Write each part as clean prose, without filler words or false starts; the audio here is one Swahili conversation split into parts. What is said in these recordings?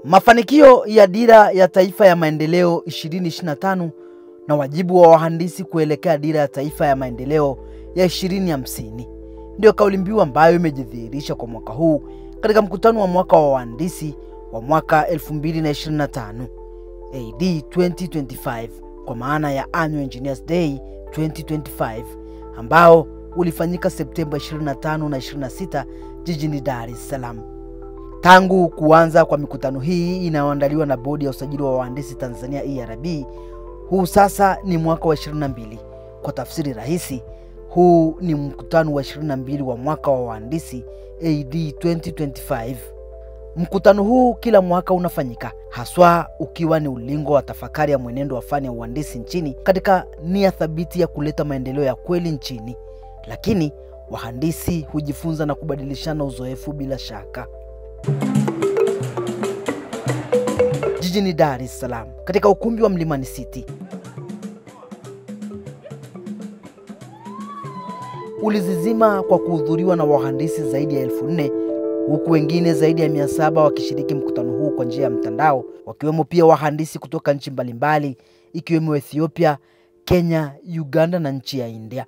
Mafanikio ya Dira ya Taifa ya Maendeleo 2025 na wajibu wa wahandisi kuelekea Dira ya Taifa ya Maendeleo ya 2050 ndio kauli mbiu ambayo imejidhihirisha kwa mwaka huu katika mkutano wa mwaka wa wahandisi wa mwaka 2025 AD 2025, kwa maana ya Annual Engineers Day 2025, ambao ulifanyika Septemba 25 na 26 jijini Dar es Salaam. Tangu kuanza kwa mikutano hii inayoandaliwa na Bodi ya Usajili wa Wahandisi Tanzania ERB, huu sasa ni mwaka wa 22. Kwa tafsiri rahisi, huu ni mkutano wa 22 wa mwaka wa wahandisi AD 2025. Mkutano huu kila mwaka unafanyika, haswa ukiwa ni ulingo wa tafakari ya mwenendo wa fani ya uhandisi nchini katika nia thabiti ya kuleta maendeleo ya kweli nchini. Lakini wahandisi hujifunza na kubadilishana uzoefu bila shaka. Jijini Dar es Salaam, katika ukumbi wa Mlimani City, ulizizima kwa kuhudhuriwa na wahandisi zaidi ya 4000, huku wengine zaidi ya 700 wakishiriki mkutano huu kwa njia ya mtandao, wakiwemo pia wahandisi kutoka nchi mbalimbali ikiwemo Ethiopia, Kenya, Uganda na nchi ya India.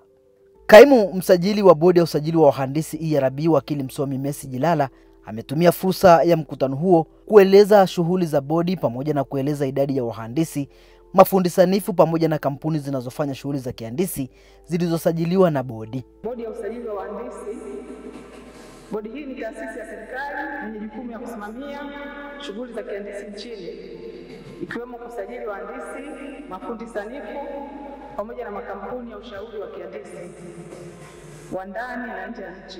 Kaimu msajili wa Bodi ya Usajili wa Wahandisi ERB, wakili msomi Messi Jilala, ametumia fursa ya mkutano huo kueleza shughuli za bodi pamoja na kueleza idadi ya wahandisi, mafundi sanifu pamoja na kampuni zinazofanya shughuli za kihandisi zilizosajiliwa na bodi. Bodi ya Usajili wa Wahandisi. Bodi hii ni taasisi ya serikali yenye jukumu ya kusimamia shughuli za kihandisi nchini, ikiwemo kusajili wahandisi, mafundi sanifu pamoja na makampuni ya ushauri wa kihandisi wa ndani na nje ya nchi.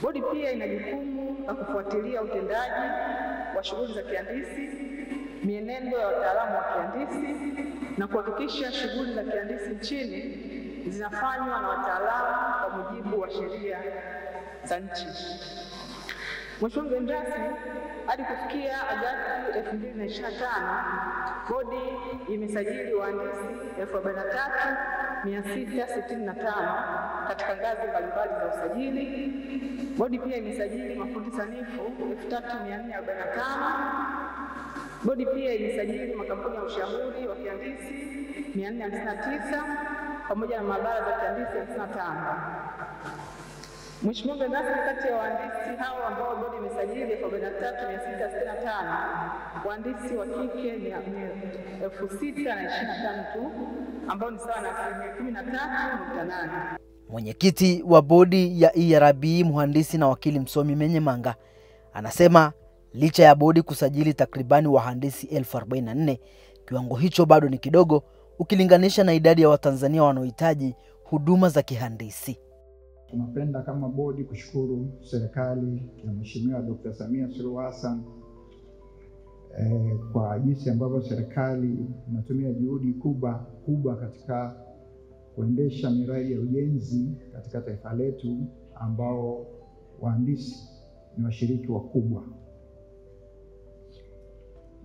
Bodi pia ina jukumu la kufuatilia utendaji wa shughuli za kihandisi, mienendo ya wataalamu wa kihandisi na kuhakikisha shughuli za kihandisi nchini zinafanywa na wataalamu kwa mujibu wa sheria za nchi. Mheshimiwa mgeni rasmi, hadi kufikia Agosti 2025, bodi imesajili wahandisi 43,665 katika ngazi mbalimbali za usajili. Bodi pia imesajili mafundi sanifu 3,445. Bodi pia imesajili makampuni ya ushauri wa kihandisi 459 pamoja na maabara za kihandisi 55. Mheshimiwa mgeni rasmi, kati ya wahandisi hao ambao bodi imesajili 43,665, wahandisi wa kike ni 6,025 tu, ambao ni sawa na 13.8%. Mwenyekiti wa bodi ya ERB, mhandisi na wakili msomi Menye Manga, anasema licha ya bodi kusajili takribani wahandisi 44,000, kiwango hicho bado ni kidogo ukilinganisha na idadi ya Watanzania wanaohitaji huduma za kihandisi. Tunapenda kama bodi kushukuru serikali ya Mheshimiwa Dr. Samia Suluhu Hassan kwa jinsi ambavyo serikali inatumia juhudi kubwa katika kuendesha miradi ya ujenzi katika taifa letu, ambao wahandisi ni washiriki wakubwa.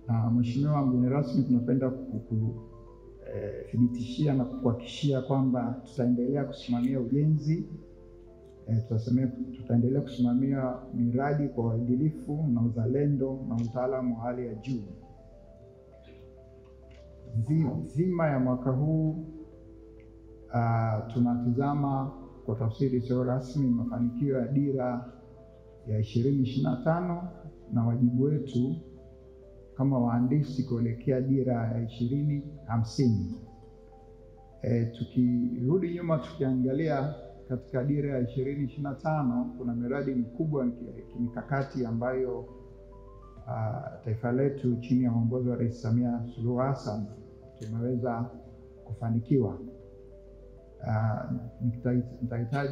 Na Mheshimiwa mgeni rasmi, tunapenda kukuthibitishia na kukuhakikishia kwamba tutaendelea kusimamia ujenzi, tutaendelea kusimamia miradi kwa uadilifu na uzalendo na utaalamu wa hali ya juu. Dhima ya mwaka huu tunatizama kwa tafsiri isiyo rasmi mafanikio ya Dira ya 2025 na wajibu wetu kama wahandisi kuelekea Dira ya 2050. Tukirudi nyuma tukiangalia katika Dira ya 2025 kuna miradi mikubwa kimikakati ambayo taifa letu chini ya uongozi wa Rais Samia Suluhu Hassan tumeweza kufanikiwa.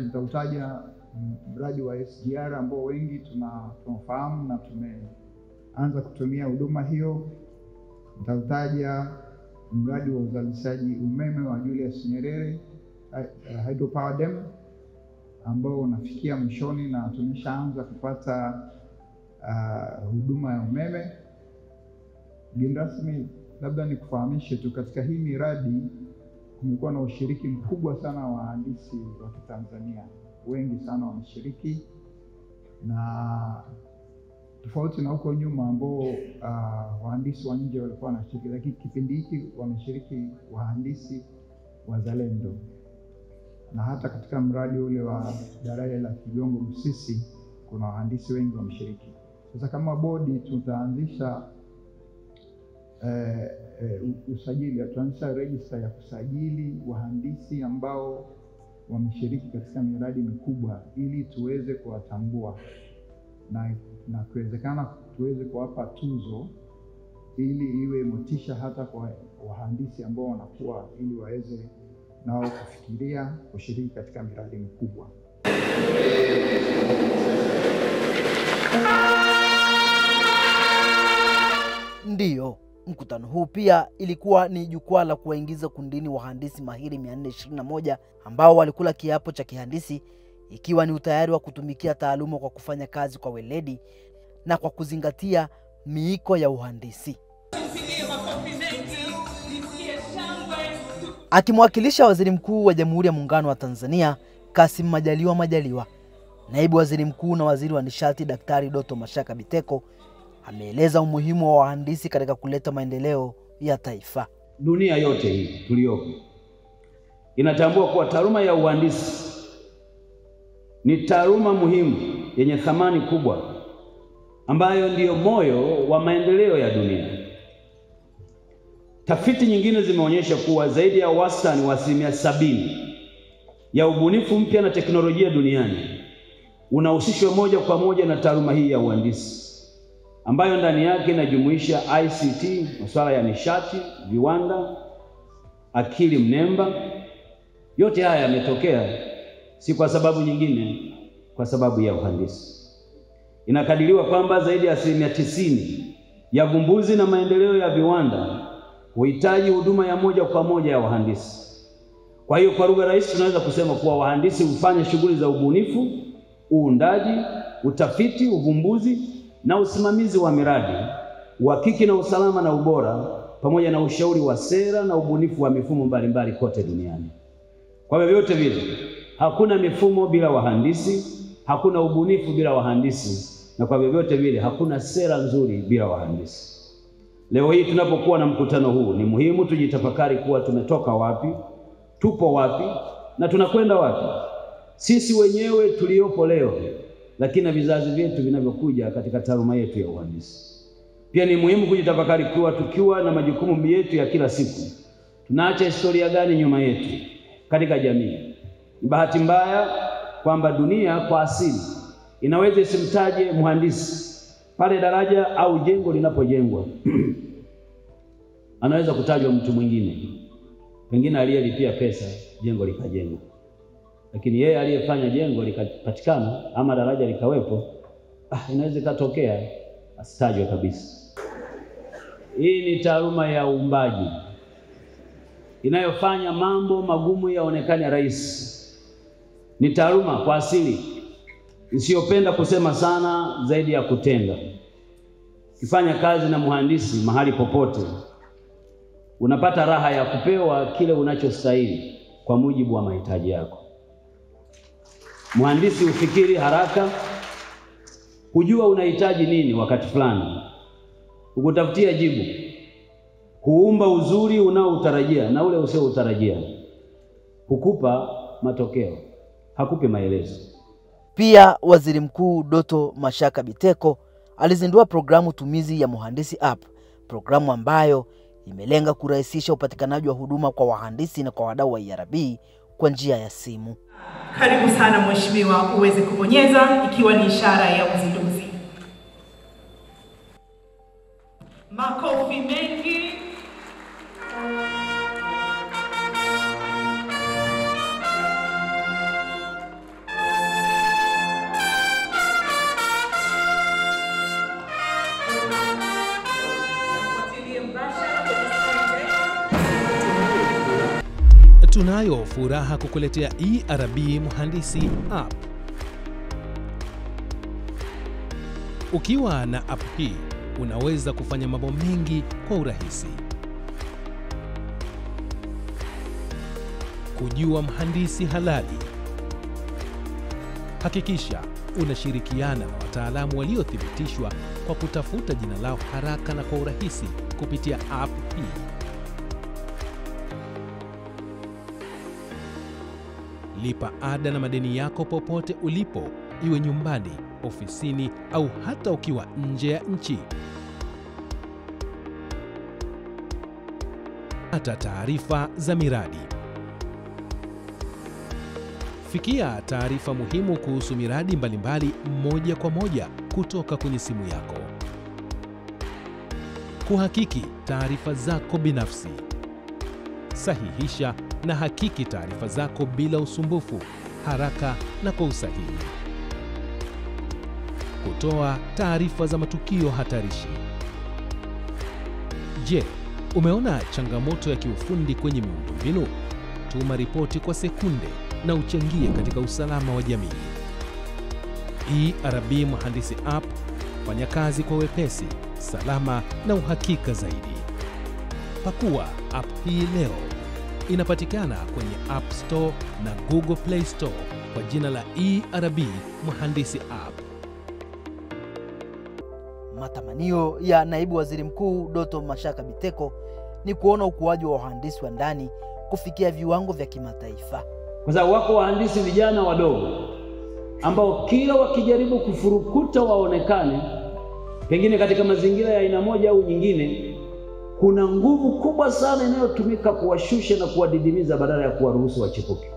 Nitautaja mradi wa SGR ambao wengi tunafahamu na tumeanza kutumia huduma hiyo. Nitautaja mradi wa uzalishaji umeme wa Julius Nyerere Hydropower Dam ambao unafikia mwishoni na tumeshaanza kupata huduma ya umeme. Mgeni rasmi, labda nikufahamishe tu katika hii miradi kumekuwa na ushiriki mkubwa sana wa wahandisi wa Kitanzania, wengi sana wameshiriki, na Tofauti na huko nyuma ambao wahandisi wa nje walikuwa wanashiriki, lakini kipindi hiki wameshiriki wahandisi wazalendo. Na hata katika mradi ule wa daraja la Kigongo Busisi kuna wahandisi wengi wameshiriki. Sasa kama bodi tutaanzisha usajili, tutaanzisha register ya kusajili wahandisi ambao wameshiriki katika miradi mikubwa ili tuweze kuwatambua na kuwezekana tuweze kuwapa tuzo ili iwe motisha hata kwa wahandisi ambao wanakuwa, ili waweze nao kufikiria kushiriki katika miradi mikubwa. Ndiyo, mkutano huu pia ilikuwa ni jukwaa la kuwaingiza kundini wahandisi mahiri 421 ambao walikula kiapo cha kihandisi, ikiwa ni utayari wa kutumikia taaluma kwa kufanya kazi kwa weledi na kwa kuzingatia miiko ya uhandisi. Akimwakilisha Waziri Mkuu wa Jamhuri ya Muungano wa Tanzania Kassim Majaliwa Majaliwa, Naibu Waziri Mkuu na Waziri wa Nishati Daktari Doto Mashaka Biteko ameeleza umuhimu wa wahandisi katika kuleta maendeleo ya taifa. Dunia yote hii tuliyopo inatambua kuwa taaluma ya uhandisi ni taaluma muhimu yenye thamani kubwa ambayo ndiyo moyo wa maendeleo ya dunia. Tafiti nyingine zimeonyesha kuwa zaidi ya wastani wa 70% ya ubunifu mpya na teknolojia duniani unahusishwa moja kwa moja na taaluma hii ya uhandisi, ambayo ndani yake inajumuisha ICT, masuala ya nishati, viwanda, akili mnemba. Yote haya yametokea si kwa sababu nyingine, kwa sababu ya uhandisi. Inakadiriwa kwamba zaidi ya 90% ya vumbuzi na maendeleo ya viwanda huhitaji huduma ya moja kwa moja ya wahandisi. Kwa hiyo kwa lugha rahisi tunaweza kusema kuwa wahandisi hufanya shughuli za ubunifu, uundaji, utafiti, uvumbuzi na usimamizi wa miradi, uhakiki na usalama na ubora, pamoja na ushauri wa sera na ubunifu wa mifumo mbalimbali kote duniani. Kwa vyovyote vile, hakuna mifumo bila wahandisi, hakuna ubunifu bila wahandisi, na kwa vyovyote vile hakuna sera nzuri bila wahandisi. Leo hii tunapokuwa na mkutano huu, ni muhimu tujitafakari kuwa tumetoka wapi, tupo wapi na tunakwenda wapi. Sisi wenyewe tuliopo leo, lakini na vizazi vyetu vinavyokuja katika taaluma yetu ya uhandisi. Pia ni muhimu kujitafakari kuwa tukiwa na majukumu yetu ya kila siku, tunaacha historia gani nyuma yetu katika jamii. Ni bahati mbaya kwamba dunia kwa asili inaweza isimtaje mhandisi pale daraja au jengo linapojengwa. Anaweza kutajwa mtu mwingine, pengine aliyelipia pesa jengo likajengwa, lakini yeye aliyefanya jengo likapatikana ama daraja likawepo, inaweza ikatokea asitajwe kabisa. Hii ni taaluma ya uumbaji inayofanya mambo magumu yaonekane rahisi. Ni taaluma kwa asili isiyopenda kusema sana zaidi ya kutenda. Ukifanya kazi na mhandisi mahali popote, unapata raha ya kupewa kile unachostahili kwa mujibu wa mahitaji yako. Mhandisi hufikiri haraka, hujua unahitaji nini wakati fulani, hukutafutia jibu, huumba uzuri unaoutarajia na ule usioutarajia, hukupa matokeo, hakupi maelezo. Pia Waziri Mkuu Doto Mashaka Biteko alizindua programu tumizi ya Mhandisi App, programu ambayo imelenga kurahisisha upatikanaji wa huduma kwa wahandisi na kwa wadau wa ERB kwa njia ya simu. Karibu sana mheshimiwa, uweze kubonyeza ikiwa ni ishara ya uzinduzi. Makofi mengi. Tunayo furaha kukuletea ERB Mhandisi App. Ukiwa na app hii, unaweza kufanya mambo mengi kwa urahisi. Kujua mhandisi halali. Hakikisha unashirikiana na wataalamu waliothibitishwa kwa kutafuta jina lao haraka na kwa urahisi kupitia app hii. Lipa ada na madeni yako popote ulipo, iwe nyumbani, ofisini au hata ukiwa nje ya nchi. Pata taarifa za miradi. Fikia taarifa muhimu kuhusu miradi mbalimbali moja kwa moja kutoka kwenye simu yako. Kuhakiki taarifa zako binafsi. Sahihisha na hakiki taarifa zako bila usumbufu, haraka na kwa usahihi. Kutoa taarifa za matukio hatarishi. Je, umeona changamoto ya kiufundi kwenye miundombinu? Tuma ripoti kwa sekunde na uchangie katika usalama wa jamii. ERB Mhandisi App, fanya kazi kwa wepesi, salama na uhakika zaidi. Pakua app hii leo. Inapatikana kwenye App Store na Google Play Store kwa jina la ERB Mhandisi App. Matamanio ya Naibu Waziri Mkuu Doto Mashaka Biteko ni kuona ukuaji wa wahandisi wa ndani kufikia viwango vya kimataifa. Kwa sababu wako wahandisi vijana wadogo ambao kila wakijaribu kufurukuta waonekane, pengine katika mazingira ya aina moja au nyingine, kuna nguvu kubwa sana inayotumika kuwashusha na kuwadidimiza badala ya kuwaruhusu wachipuke.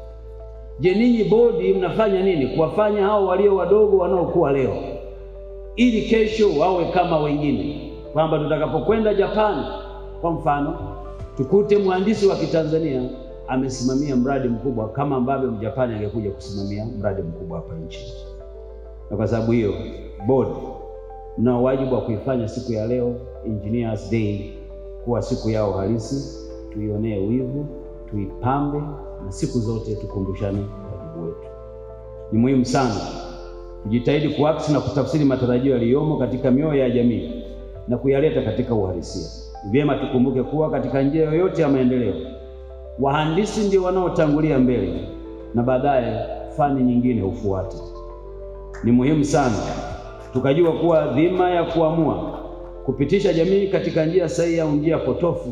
Je, ninyi bodi mnafanya nini kuwafanya hao walio wadogo wanaokuwa leo ili kesho wawe kama wengine? Kwamba tutakapokwenda Japan kwa mfano, tukute mhandisi wa Kitanzania amesimamia mradi mkubwa kama ambavyo Mjapani angekuja kusimamia mradi mkubwa hapa nchini. Na kwa sababu hiyo, bodi na wajibu wa kuifanya siku ya leo Engineers Day kuwa siku yao halisi, tuionee wivu, tuipambe na siku zote tukumbushane wajibu wetu. Ni muhimu sana tujitahidi kuakisi na kutafsiri matarajio yaliyomo katika mioyo ya jamii na kuyaleta katika uhalisia. Vyema tukumbuke kuwa katika njia yoyote ya maendeleo, wahandisi ndio wanaotangulia mbele na baadaye fani nyingine hufuata. Ni muhimu sana tukajua kuwa dhima ya kuamua kupitisha jamii katika njia sahihi au njia potofu,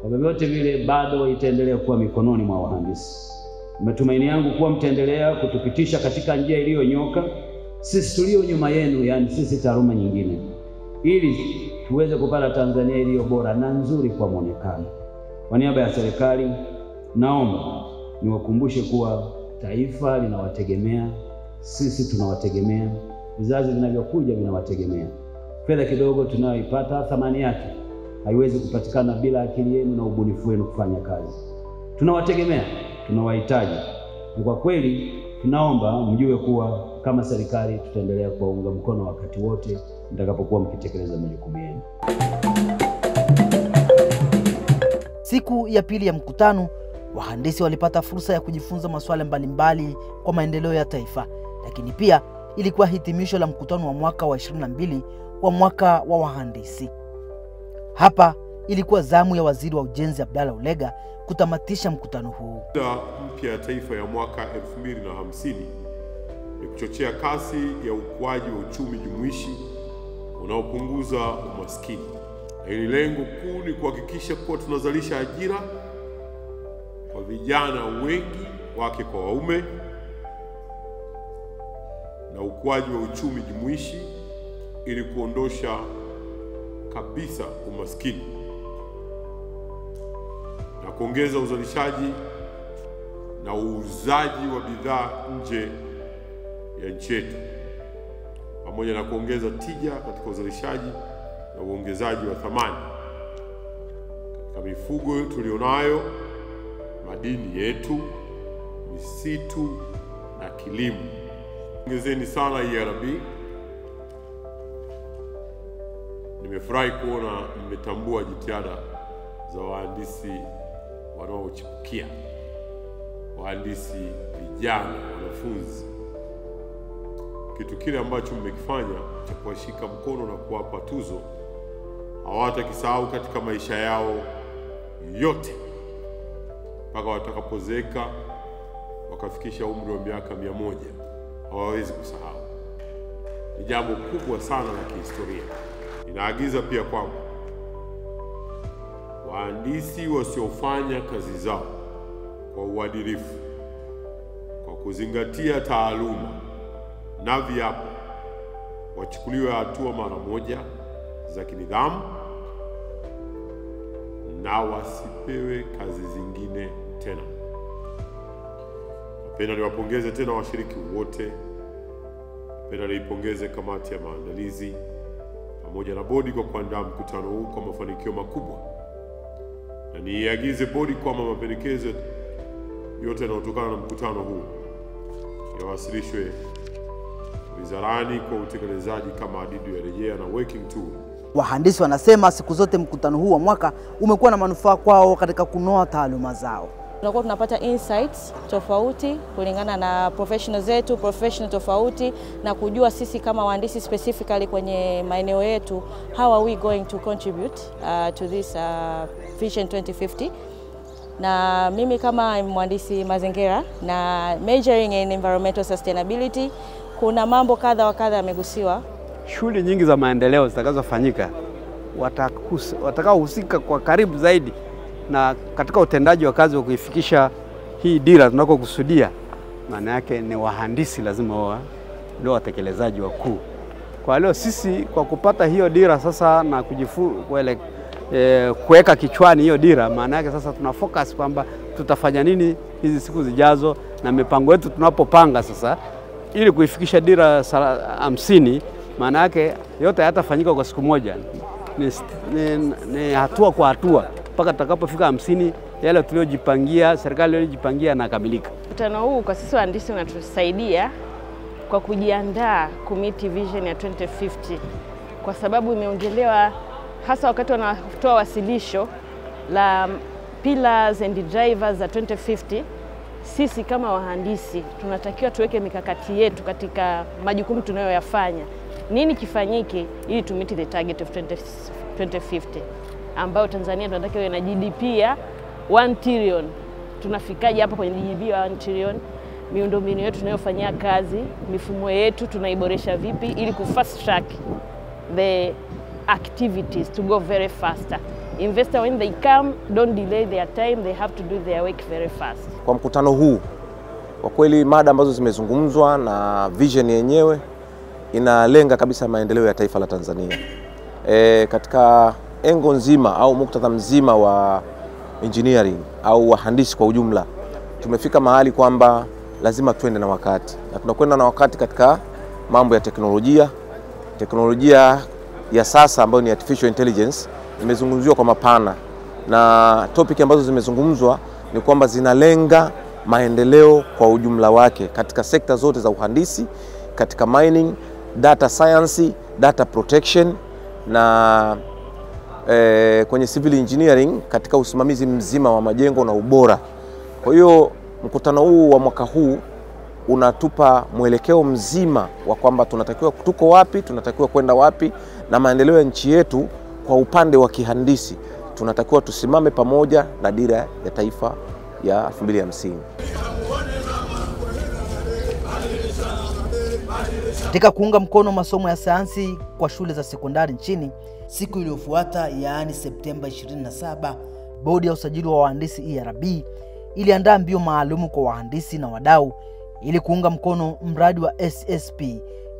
kwa vyovyote vile bado itaendelea kuwa mikononi mwa wahandisi. Matumaini yangu kuwa mtaendelea kutupitisha katika njia iliyonyoka, sisi tulio nyuma yenu, yani sisi taaluma nyingine, ili tuweze kupata Tanzania iliyo bora na nzuri kwa muonekano. Kwa niaba ya serikali, naomba niwakumbushe kuwa taifa linawategemea, sisi tunawategemea, vizazi vinavyokuja vinawategemea. Fedha kidogo tunayoipata, thamani yake haiwezi kupatikana bila akili yenu na ubunifu wenu kufanya kazi. Tunawategemea, tunawahitaji. Na kwa kweli tunaomba mjue kuwa kama serikali tutaendelea kuwaunga mkono wakati wote mtakapokuwa mkitekeleza majukumu yenu. Siku ya pili ya mkutano, wahandisi walipata fursa ya kujifunza masuala mbalimbali kwa maendeleo ya taifa, lakini pia ilikuwa hitimisho la mkutano wa mwaka wa 22 wa mwaka wa wahandisi. Hapa ilikuwa zamu ya Waziri wa Ujenzi Abdalla Ulega kutamatisha mkutano huu. Dira mpya ya taifa ya mwaka 2050 ni kuchochea kasi ya ukuaji wa uchumi jumuishi unaopunguza umaskini. Lakini lengo kuu ni kuhakikisha kuwa tunazalisha ajira kwa vijana wengi, wake kwa waume, na ukuaji wa uchumi jumuishi ili kuondosha kabisa umaskini na kuongeza uzalishaji na uuzaji wa bidhaa nje ya nchi yetu, pamoja na kuongeza tija katika uzalishaji na uongezaji wa thamani katika mifugo tulionayo, madini yetu, misitu na kilimo. Ongezeni sana ERB. Nimefurahi kuona mmetambua jitihada za wahandisi wanaochipukia, wahandisi vijana, wanafunzi. Kitu kile ambacho mmekifanya cha kuwashika mkono na kuwapa tuzo, hawatakisahau katika maisha yao yote mpaka watakapozeeka wakafikisha umri wa miaka 100. Hawawezi kusahau. Ni jambo kubwa sana la kihistoria. Ninaagiza pia kwamba wahandisi wasiofanya kazi zao kwa uadilifu, kwa kuzingatia taaluma na viapo, wachukuliwe hatua mara moja za kinidhamu na wasipewe kazi zingine tena. Napenda niwapongeze tena washiriki wote. Napenda niipongeze kamati ya maandalizi pamoja na bodi kwa kuandaa mkutano huu kwa mafanikio makubwa, na niiagize bodi kwamba mapendekezo yote yanayotokana na mkutano huu yawasilishwe wizarani kwa utekelezaji kama adidu ya rejea na working tool. Wahandisi wanasema siku zote mkutano huu wa mwaka umekuwa na manufaa kwao katika kunoa taaluma zao. Tunakuwa tunapata insights tofauti kulingana na professional zetu, professional tofauti, na kujua sisi kama wahandisi specifically kwenye maeneo yetu how are we going to contribute to this Vision 2050. Na mimi kama mhandisi mazingira na majoring in environmental sustainability, kuna mambo kadha wa kadha yamegusiwa. Shughuli nyingi za maendeleo zitakazofanyika, watakaohusika kwa karibu zaidi na katika utendaji wa kazi wa kuifikisha hii dira tunakokusudia, maana yake ni wahandisi lazima ndio watekelezaji wakuu. Kwa leo sisi kwa kupata hiyo dira sasa na kuweka kichwani hiyo dira, maana yake sasa tuna focus kwamba tutafanya nini hizi siku zijazo na mipango yetu tunapopanga sasa ili kuifikisha dira 50, maana yake yote hayatafanyika kwa siku moja. Ni hatua kwa hatua mpaka tutakapofika 50 yale tuliojipangia, serikali iliyojipangia na kamilika. Mkutano huu kwa sisi wahandisi unatusaidia kwa kujiandaa kumiti vision ya 2050, kwa sababu imeongelewa hasa wakati wanatoa wasilisho la pillars and drivers za 2050. Sisi kama wahandisi tunatakiwa tuweke mikakati yetu katika majukumu tunayoyafanya. Nini kifanyike ili to meet the target of 2050 ambayo Tanzania tunatakiwa na GDP ya 1 trillion. Tunafikaje hapa kwenye GDP ya 1 trillion? Miundombinu yetu tunayofanyia kazi, mifumo yetu tunaiboresha vipi ili ku fast track the activities to go very faster. Investor when they come, don't delay their time, they have to do their work very fast. Kwa mkutano huu, kwa kweli mada ambazo zimezungumzwa na vision yenyewe inalenga kabisa maendeleo ya taifa la Tanzania. Katika engo nzima au muktadha mzima wa engineering au wahandisi kwa ujumla, tumefika mahali kwamba lazima tuende na wakati. Na tunakwenda na wakati katika mambo ya teknolojia. Teknolojia ya sasa ambayo ni artificial intelligence imezungumziwa kwa mapana, na topic ambazo zimezungumzwa ni kwamba zinalenga maendeleo kwa ujumla wake katika sekta zote za uhandisi, katika mining, data science, data protection na kwenye civil engineering katika usimamizi mzima wa majengo na ubora. Kwa hiyo mkutano huu wa mwaka huu unatupa mwelekeo mzima wa kwamba tunatakiwa tuko wapi, tunatakiwa kwenda wapi, na maendeleo ya nchi yetu kwa upande wa kihandisi tunatakiwa tusimame pamoja na dira ya taifa ya 2050. Katika kuunga mkono masomo ya sayansi kwa shule za sekondari nchini, siku iliyofuata yaani Septemba 27, Bodi ya Usajili wa Wahandisi ERB iliandaa mbio maalumu kwa wahandisi na wadau ili kuunga mkono mradi wa SSP,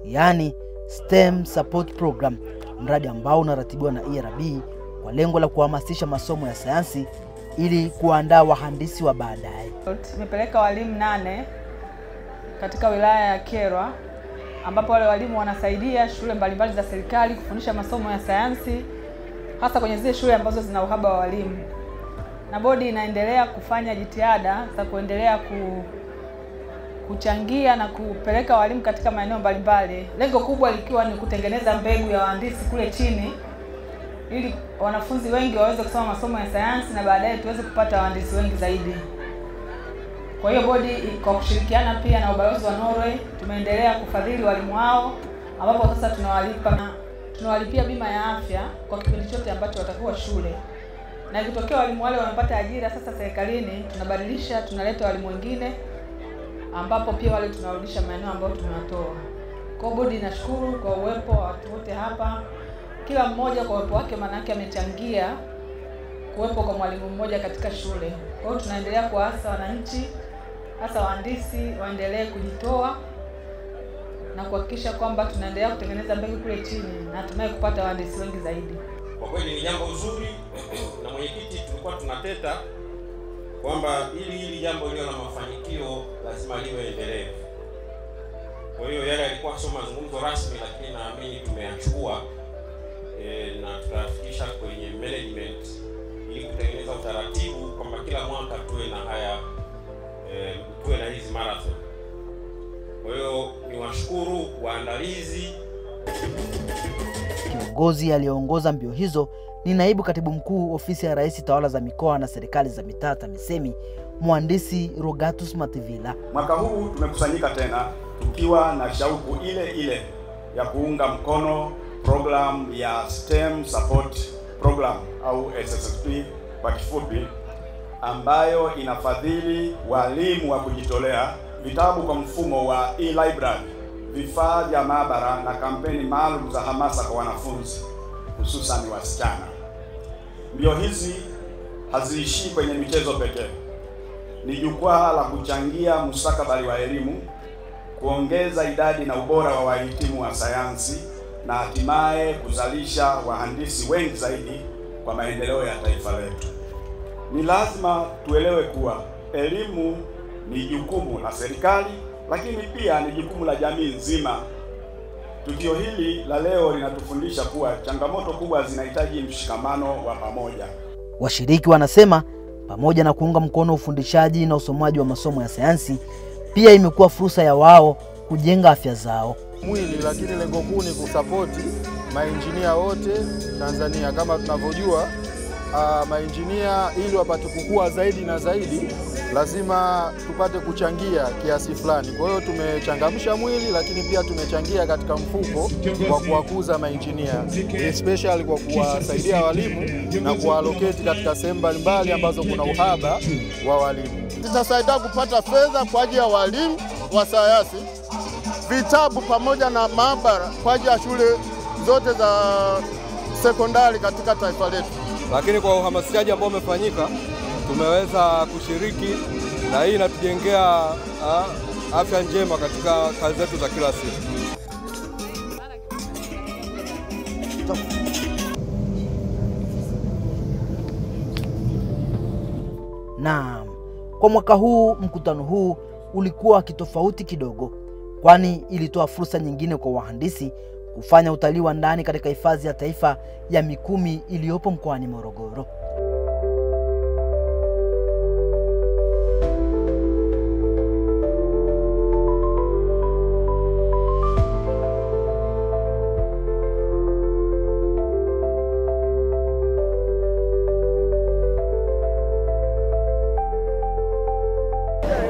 yaani STEM Support Program, mradi ambao unaratibiwa na ERB kwa lengo la kuhamasisha masomo ya sayansi ili kuandaa wahandisi wa baadaye. Tumepeleka walimu 8 katika wilaya ya Kyerwa, ambapo wale walimu wanasaidia shule mbalimbali za serikali kufundisha masomo ya sayansi, hasa kwenye zile shule ambazo zina uhaba wa walimu. Na bodi inaendelea kufanya jitihada za kuendelea kuchangia na kupeleka walimu katika maeneo mbalimbali. Lengo kubwa likiwa ni kutengeneza mbegu ya wahandisi kule chini ili wanafunzi wengi waweze kusoma masomo ya sayansi na baadaye tuweze kupata wahandisi wengi zaidi. Kwa hiyo bodi kwa kushirikiana pia na ubalozi wa Norway tumeendelea kufadhili walimu hao, ambapo sasa tunawalipia bima ya afya kwa kipindi chote ambacho watakuwa shule. Na ikitokea walimu wale wanapata ajira sasa serikalini, tunabadilisha, tunaleta walimu wengine ambapo pia wale tunarudisha maeneo ambayo tumewatoa. Kwa bodi inashukuru kwa uwepo wa watu wote hapa Kila mmoja kwa uwepo wake maana yake amechangia kuwepo kwa mwalimu mmoja katika shule. Kwa hiyo tunaendelea kuwaasa wananchi, hasa wahandisi, waendelee kujitoa na kuhakikisha kwamba tunaendelea kutengeneza mbegu kule chini na hatimaye kupata wahandisi wengi zaidi. Kwa kweli ni jambo zuri na mwenyekiti, tulikuwa tunateta kwamba ili jambo liwe na mafanikio lazima liwe endelevu. Kwa hiyo yale yalikuwa sio mazungumzo rasmi, lakini naamini tumeyachukua na tutafikisha kwenye management ili kutengeneza utaratibu kwamba kila mwaka tuwe na haya tuwe na hizi marathon. Kwa hiyo niwashukuru waandalizi. Kiongozi aliyeongoza mbio hizo ni naibu katibu mkuu ofisi ya Rais Tawala za Mikoa na Serikali za Mitaa TAMISEMI, Mhandisi Rogatus Mativila. Mwaka huu tumekusanyika tena tukiwa na shauku ile ile ya kuunga mkono program ya STEM Support Program au SSP kwa kifupi, ambayo inafadhili walimu wa kujitolea, vitabu kwa mfumo wa e-library, vifaa vya maabara na kampeni maalum za hamasa kwa wanafunzi hususan wasichana. Mbio hizi haziishii kwenye michezo pekee. Ni jukwaa la kuchangia mustakabali wa elimu, kuongeza idadi na ubora wa wahitimu wa sayansi na hatimaye kuzalisha wahandisi wengi zaidi kwa maendeleo ya taifa letu. Ni lazima tuelewe kuwa elimu ni jukumu la serikali, lakini pia ni jukumu la jamii nzima. Tukio hili la leo linatufundisha kuwa changamoto kubwa zinahitaji mshikamano wa pamoja. Washiriki wanasema pamoja na kuunga mkono ufundishaji na usomaji wa masomo ya sayansi, pia imekuwa fursa ya wao kujenga afya zao mwili, lakini lengo kuu ni kusapoti mainjinia wote Tanzania. Kama tunavyojua mainjinia ili wapate kukua zaidi na zaidi lazima tupate kuchangia kiasi fulani. Kwa hiyo tumechangamsha mwili, lakini pia tumechangia katika mfuko kwa kuwakuza mainjinia, especially kwa kuwasaidia walimu na kuwaalocate katika sehemu mbalimbali ambazo kuna uhaba wa walimu. Tutasaidia kupata fedha kwa ajili ya walimu wa sayansi, vitabu pamoja na maabara kwa ajili ya shule zote za sekondari katika taifa letu. Lakini kwa uhamasishaji ambao umefanyika tumeweza kushiriki, na hii inatujengea afya njema katika kazi zetu za kila siku. Naam, kwa mwaka huu mkutano huu ulikuwa kitofauti kidogo, kwani ilitoa fursa nyingine kwa wahandisi kufanya utalii wa ndani katika hifadhi ya taifa ya Mikumi iliyopo mkoani Morogoro.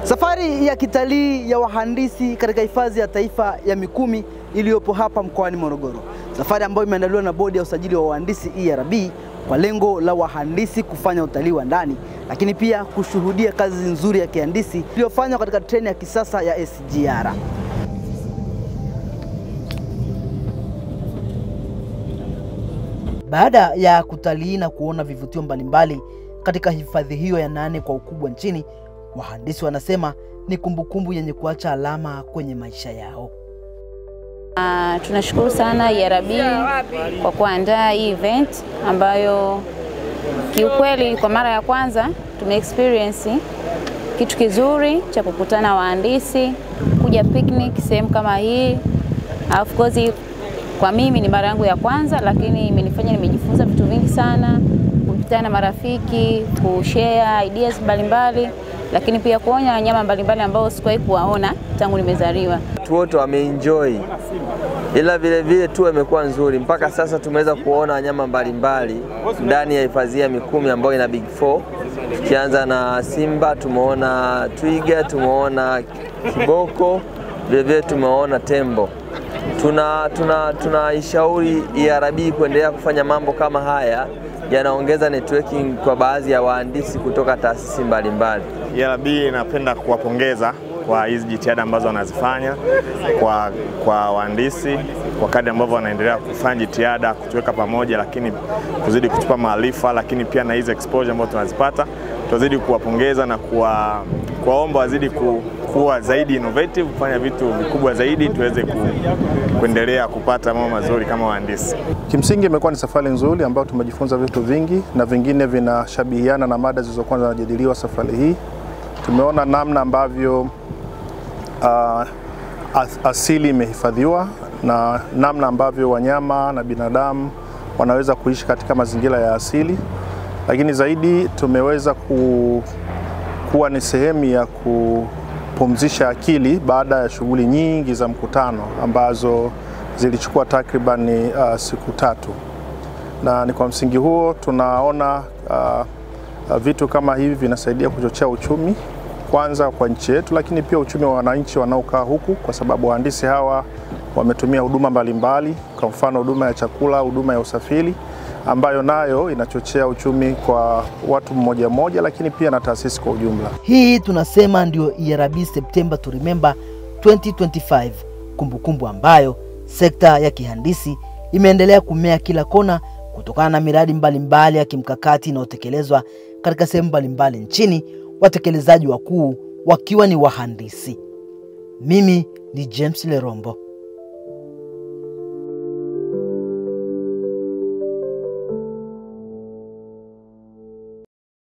Safari ya kitalii ya wahandisi katika hifadhi ya taifa ya Mikumi iliyopo hapa mkoani Morogoro. Safari ambayo imeandaliwa na bodi ya usajili wa wahandisi ERB kwa lengo la wahandisi kufanya utalii wa ndani, lakini pia kushuhudia kazi nzuri ya kihandisi iliyofanywa katika treni ya kisasa ya SGR. Baada ya kutalii na kuona vivutio mbalimbali katika hifadhi hiyo ya 8 kwa ukubwa nchini, wahandisi wanasema ni kumbukumbu yenye kuacha alama kwenye maisha yao. Tunashukuru sana ERB kwa kuandaa hii event ambayo kiukweli kwa mara ya kwanza tume experience kitu kizuri cha kukutana wahandisi, kuja picnic sehemu kama hii. Of course kwa mimi ni mara yangu ya kwanza, lakini imenifanya nimejifunza vitu vingi sana, kukutana na marafiki, kushare ideas mbalimbali, lakini pia kuona wanyama mbalimbali ambao sikuwahi kuwaona tangu nimezaliwa. Watu wote wameenjoy, ila vile vile tu imekuwa nzuri. Mpaka sasa tumeweza kuona wanyama mbalimbali ndani ya hifadhi ya Mikumi ambayo ina Big Four. Tukianza na simba, tumeona twiga, tumeona kiboko, vile vile tumeona tembo. Tunaishauri ERB kuendelea kufanya mambo kama haya, yanaongeza networking kwa baadhi ya wahandisi kutoka taasisi mbalimbali. ERB inapenda kuwapongeza kwa hizi jitihada ambazo wanazifanya kwa wahandisi, kwa kadri ambavyo wanaendelea kufanya jitihada kutuweka pamoja, lakini kuzidi kutupa maarifa, lakini pia na hizi exposure ambazo tunazipata, tunazidi kuwapongeza na kuwaomba wazidi kuwa zaidi innovative, kufanya vitu vikubwa zaidi tuweze kuendelea kupata mambo mazuri kama wahandisi. Kimsingi imekuwa ni safari nzuri ambayo tumejifunza vitu vingi na vingine vinashabihiana na mada zilizokuwa zinajadiliwa safari hii. Tumeona namna ambavyo asili imehifadhiwa na namna ambavyo wanyama na binadamu wanaweza kuishi katika mazingira ya asili, lakini zaidi tumeweza kuwa ni sehemu ya kupumzisha akili baada ya shughuli nyingi za mkutano ambazo zilichukua takriban siku 3. Na ni kwa msingi huo tunaona vitu kama hivi vinasaidia kuchochea uchumi kwanza kwa nchi yetu, lakini pia uchumi wa wananchi wanaokaa huku, kwa sababu wahandisi hawa wametumia huduma mbalimbali, kwa mfano huduma ya chakula, huduma ya usafiri, ambayo nayo inachochea uchumi kwa watu mmoja mmoja, lakini pia na taasisi kwa ujumla. Hii tunasema ndio ERB September to Remember 2025, kumbukumbu ambayo sekta ya kihandisi imeendelea kumea kila kona kutokana na miradi mbalimbali ya kimkakati inayotekelezwa katika sehemu mbalimbali nchini, watekelezaji wakuu wakiwa ni wahandisi. Mimi ni James Lerombo.